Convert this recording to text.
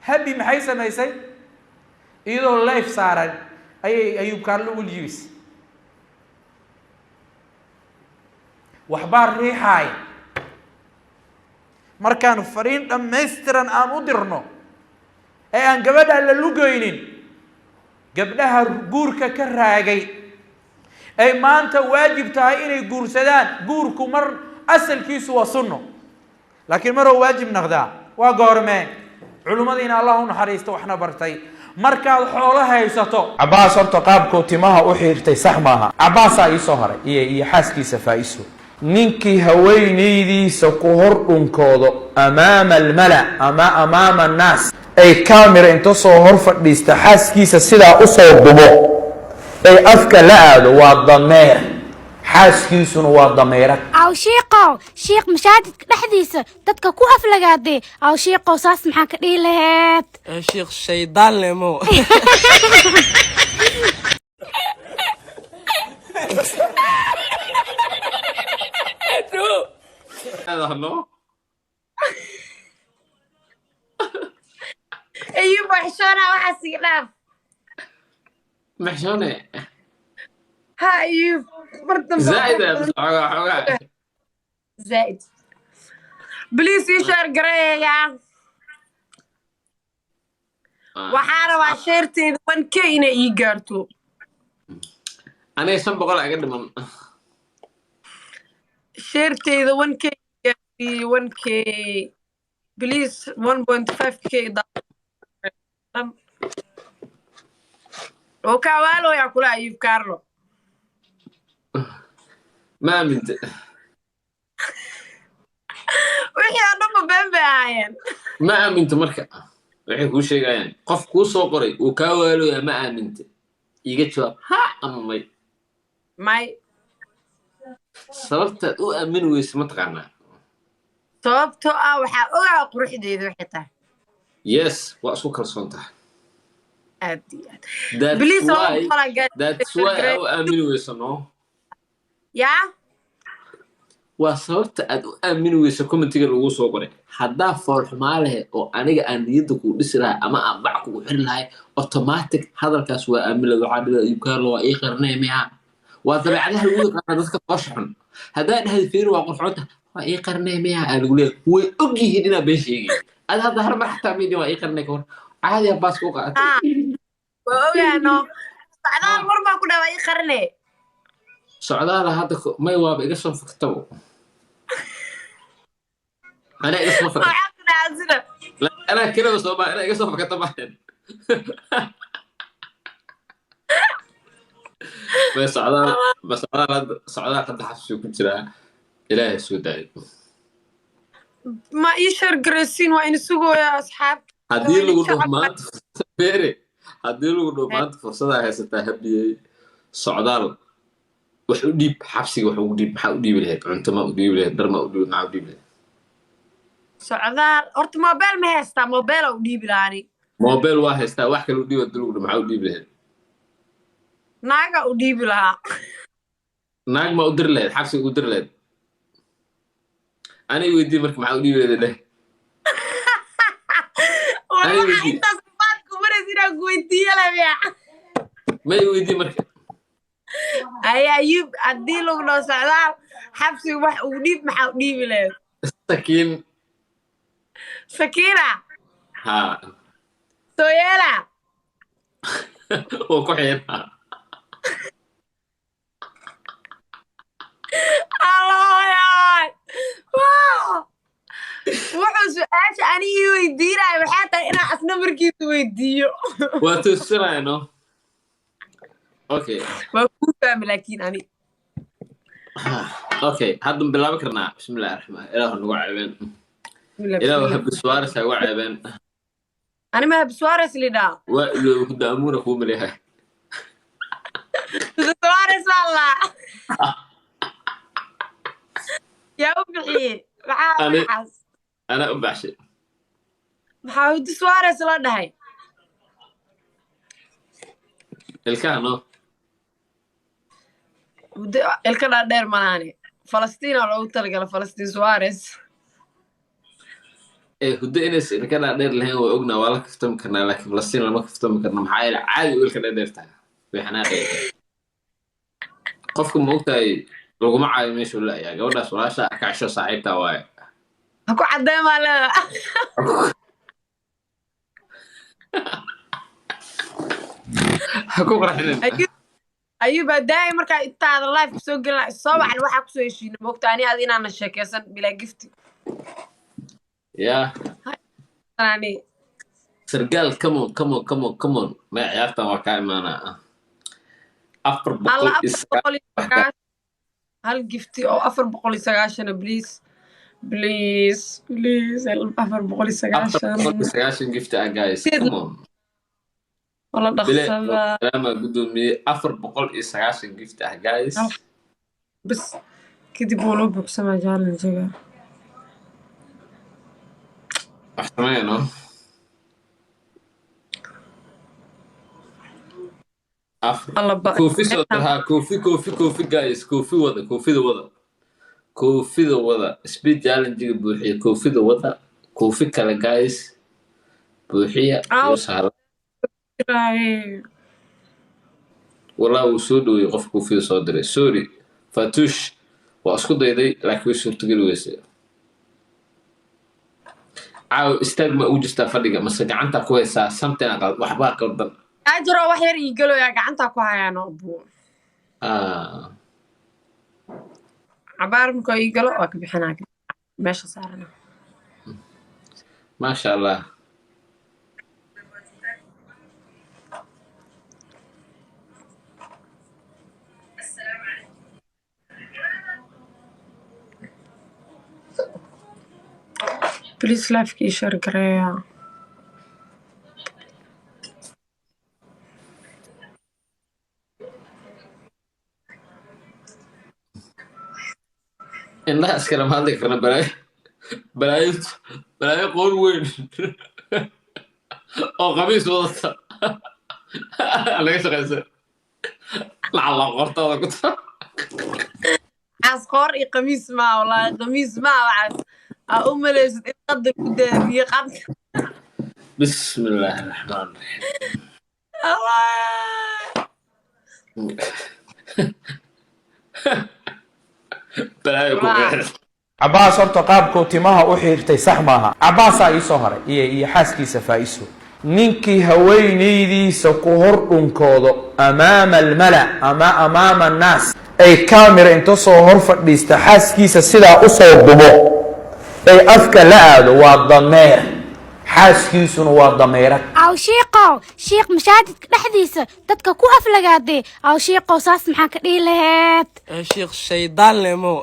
Habi maxay samaysay? Iyadoo life saaran ayay Ayuub Kaarlo ugu jibisay. Waxbaa riixaaya. Markaan fariin dhammaystiran aan u dirno ee aan gabadha la lugaynin, gabdhaha guurka ka raagay ay maanta waajib tahay inay guursadaan. Guurku mar asalkiisu waa sunno, laakiin maruu waajib noqdaa waa goormee? Culimmadiina Allah u naxariisto waxna bartay. Markaad xoolo haysato. Cabaas horta qaabkuu timaha u xiirtay sax maaha. Cabaasaa iisoo haray iyo xaaskiisa Faa-iso. Ninkii haweenaydiisa ku hor dhunkoodo amaama almala ama amaama annaas, ay camera inta soo hor fadhiista xaaskiisa sidaa usoo dubo ay afka la aado, waa dameer, xaaskiisuna waa dameerad. Aw shiiqow, shiiq, masaajidka dhexdiisa dadka ku aflagaadee, aw shiiqow, saas maxaa ka dhihi laheed? Sheekh, shaydaan lemo. No. Ayuub, waxshoona waxaas iga dhaaf. Maxshone. Ha Ayuub, mar dambe. Zaaid bas xogaa xogaa. Zaaid, please ii share gareeya. Waxaa rabaa share-teeda 1K inay ii gaarto. Aniga 500 iga dhiman. Share-teeda 1K gaarsiiye, 1K please, 1.5K dhan oo kaawaaloyaa kula Ayuub Carlo. Ma aaminte? Wixii oo dhanba been bay ahaayeen. Ma aaminto marka waxay kuu sheegayaan? Qof kuu soo qoray uu kaa waaloyaa, ma aaminte? Iiga jawaab, ha ama may. May. Sababtaad u aamini weyse ma taqaanaa? Sababtoo ah waxaa ogaa quruxdeeda waxay tahay. Yes, waa isku kalsoon tahay. Aad iyo aad. That's Please, laba why boqolaa gaar. That's why aa u aamini weyso, no? Yaa. Waa sababta aad u aamini weyso comment-iga lagu soo qoray. Haddaa foolxumaa lahayd oo aniga aan niyadda kuu dhisi lahay ama aan bac kugu xiri lahay, automatic hadalkaas waa aamin lahayd. Waxaa dhihi Ayuub waa ii qarnay miya? Waa dabeecadaha lagu yaqaana dadka foosha xun. Haddaa dhahday fiiri waa qurxoonta, waa ii qarnay miya aa lagu leeyahay. Way og yihiin inaa been sheegay. Ada hadda har mar xataa miidin waa ii qarnay ka hor, caadiya baaska u qaadatay. Waa ogaano socdaal mar baa ku dhawa ii qarne. Socdaala hadda may waaba iga soo faktabo, anaa iga soo fakta. Waxaa ku dhaca sida. Anaa kelaba soo ma anaa iga soo fakata maahan. May socdaal ma socdaal hadda, socdaal hadda xabsigu ku jiraa, Ilaahay soo daayo. Ma ii share garaysiin? Waa in sugooya asxaabta. Haddii lagu dhaho maanta beere, haddii lagu dhaho maanta fursadaa haysataa habiyey socdaal wax u dhiib, xabsiga wax ugu dhiib, maxaa u dhiibi lahayd? Cunto ma u dhiibi lahayd? Dhar ma u dhiibi? Maxaa u dhiibi lahayd? Socdaal horta mobile ma haystaa? Mobile u dhiibi lahaani. Mobile waa haystaa, wax kale u dhiibi haddii lagu dhaho, maxaa u dhiibi lahayd? Naaga u dhiibi lahaa. Naag ma u diri lahayd? Xabsiga u diri lahayd? Aniga weydii marka, maxaa u dhiibi lahayd dheh. War Aniga waxaa weydii. Intaas baad ku maraysa inaan ku weydiiyo lamiya? May weydii marka. Ay Ayuub, haddii lagu dhaho socdaal xabsiga wax ugu dhiib, maxaa u dhiibi lahayd? Sakiin. Sakiina? Haa. Soo yeela. Oo ku xiiraa. Allooyaay, wow, wuxuu su-aasha anigii weydiinaya waxaa tahay inaan asna markiisa weydiiyo. Waa toosinaya, no? Okay. Waa kuu fahmi laakiin ani. Okay, hadda ma bilaabi karnaa? Bismillahi raxmaan, Ilaahu nagu ceebeen, Ilaahu habiswaaris ha ugu ceebeen. Ani ma habiswares lidhaa? Waa iloobi ku daamuuna kuu maleeyahay. Suarez baa laa yaa u bixiyey? Maxaa waxaas? Anaa u baxshay. Maxaa Hudi Suarez loo dhahay? Ilkaha, no? Hudi ilka dhaadheer malaani, Falastiina loogu talagala, Falastiin Suarez. Ee huddo inaysan ilka dhaadheer lahayn waa ognaa, waa la kaftami karnaa, laakiin Falastiin lama kaftami karno. Maxaa yeele caadi u ilka dhaadheer tahay, way xanaaqaya. Qofka ma ogtahay, laguma caayo meeshuu la-ayaa. Gabadhaas walaasha ka casho, saaxiibtaa waaye. Ha ku caddeen maa leedahay. Ha ku qarxinin. Ayuuba daai markaa intaada live kusoo gelina soo wacan, waxaa kusoo heshiina moogta ani adi inaana sheekeysan bilaa gifti. Yaa Ani sargaal, come on, come on, come on, come on. Maya, ciyaartan waa kaa imaanaa. 400 alla iyo 490 hal gifti oo 490. Please, please, please, 490. 490 gifti ah, guys, come on. Wala Bile dhaqsada. Salaama guddoomiye. 490 gifti ah, guys. Bas kadib wuu noo buuxsamaa challenge-ga. Wax sameeyno. Afar Alla ba koofi soo dirhaa, koofi, koofi, koofi, guys, koofi wada, koofida wada, koofida wada. Speed challenge-ga buuxiya, koofida wada, koofi kale, guys, buuxiya. Aw. Iyo sahla. Walaa wuu soo dhaweeyey qof koofida soo diray. Sorry Fatush, waa isku dayday laakiin way suurtageli weysay. Caaw istaag ma ugu jirtaa fadhiga mase gacantaa ku haysaa? Something waxbaa qaldan. Ajiro wax yar ii galoyaa, gacantaa ku hayaan oo buu. Ah. Cabaar markoo ii galo waa ka bixinaa, meesha saarana. Maasha Allah. Please live-ka ii share gareeya. Indhaha iskalama hadli karna. Balaayo, balaayo, balaayo, qoor weyn oo qamiis wadata laga shaqaysa lacala qortaada ku taa. Waxaas qoor iyo qamiis maa, wallaahi qamiis maa. Waxaas aa u malaysid in qadar ku daadiye qad. Bismi illaahi raxmaan raxiim. Allah. Balaayo ku qeexda. Cabaas horta qaabkuu timaha u xiirtay sax maaha. Cabaasaa ii soo haray iyo xaaskiisa Faa'iso. Ninkii haweenaydiisa ku hor dhunkoodo amaama almala ama amaama annaas, ay camera inta soo hor fadhiista xaaskiisa sidaa usoo dubo, ay afka la aado, waa dameer, xaaskiisuna waa dameerad. Aw shiiqow, shiiq mashaajidka dhexdiisa dadka ku aflagaadee, aw shiiqow, saas maxaa ka dhihi laheed? Sheekh shaydaan lemo.